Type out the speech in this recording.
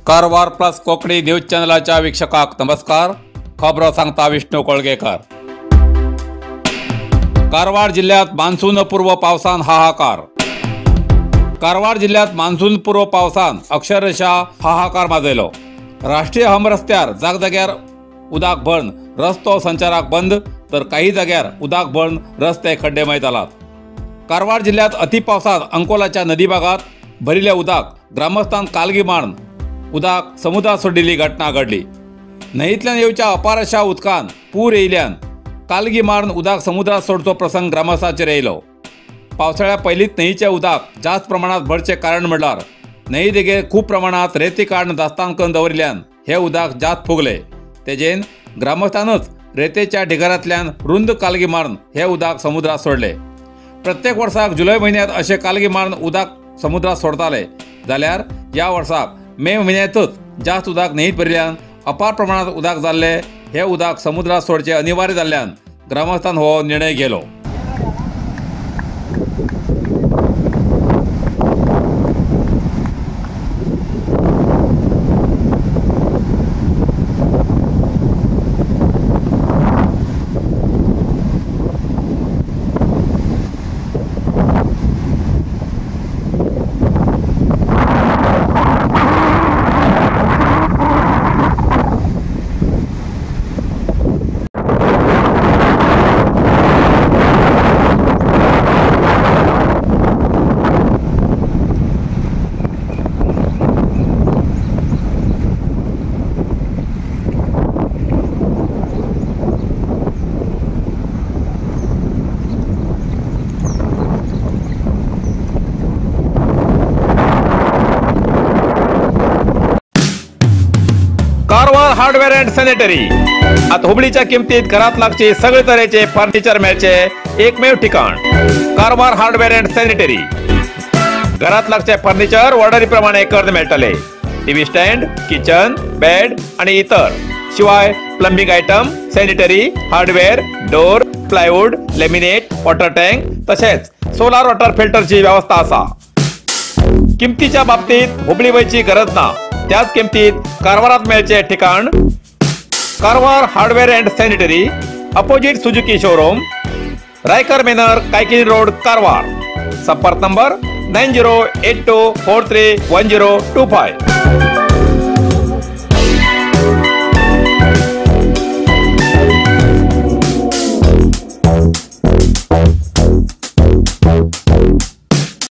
Karwar plus Konkani news चॅनलाच्या वीक्षकांक नमस्कार। खबरो सांगता विष्णू कोळगेकर। कारवार जिल्ह्यात मान्सूनपूर्व पावसान हाहाकार। कारवार जिल्ह्यात मान्सूनपूर्व पावसान अक्षरशः हाहाकार माजयलो। राष्ट्रीय हमरस्त्यार जागजाग्यार उदक भरून रस्तो संचाराक बंद, तर काही जाग्यार उदक भरून रस्ते खड्डेमय जालात। कारवार जिल्ह्यात अति पावसात अंकोलाच्या नदी भागात भरिल्ले उदक ग्रामस्थान कालगी मारून उदक समुद्रात सोडिल्ली घटना घडली। न्हंयेंतल्यान येवच्या अपार अशा उदकान पूर येयल्यान कालगी मारून उदक समुद्रात सोडचो प्रसंग ग्रामस्थांचेर येयलो। पावसाळ्या पयलींच न्हंयेचें उदक जास्त प्रमाणात भरचें कारण म्हणल्यार न्हंये देगेर खूब प्रमाणात रेती काडून दास्तान करून दवरिल्ल्यान हें उदक जास्त फुगलें। तेजेन ग्रामस्थानच रेतेच्या ढिगारांतल्यान रुंद कालगी मारून हें उदक समुद्रात सोडलें। प्रत्येक वर्साक जुलय म्हयन्यांत अशें कालगी मारून उदक समुद्रात सोडताले, जाल्यार ह्या वर्साक मे म्हयन्यांतच जास्त उदक न्हंयेंत भरिल्ल्यान अपार प्रमाणात उदक जाल्लें। हें उदक समुद्रात सोडचें अनिवार्य जाल्ल्यान ग्रामस्थान हो निर्णय घेतलो। कारवार हार्डवेअर अँड सॅनिटरी आता हुबळीच्या किमतीत घरात लागचे सगळे तरेचे फर्निचर मेळचे एकमेव ठिकाण कारवार हार्डवेअर अँड सॅनिटरी। घरात लागचे फर्निचर ऑर्डरी प्रमाणे करून मेळटले। टीव्ही स्टँड, किचन, बेड आणि इतर शिवाय plumbing item, sanitary, hardware, door, plywood, laminate, water tank तसेच सोलार वॉटर फिल्टरची व्यवस्था आसा। किमतीच्या बाबतीत हुबळी वयची गरज ना, त्याच किमतीत कारवारात मेळचे ठिकाण Karwar hardware and sanitary, opposite Suzuki showroom, Raikar manor, Kaikini road, Karwar. संपर्क नंबर 9082431025।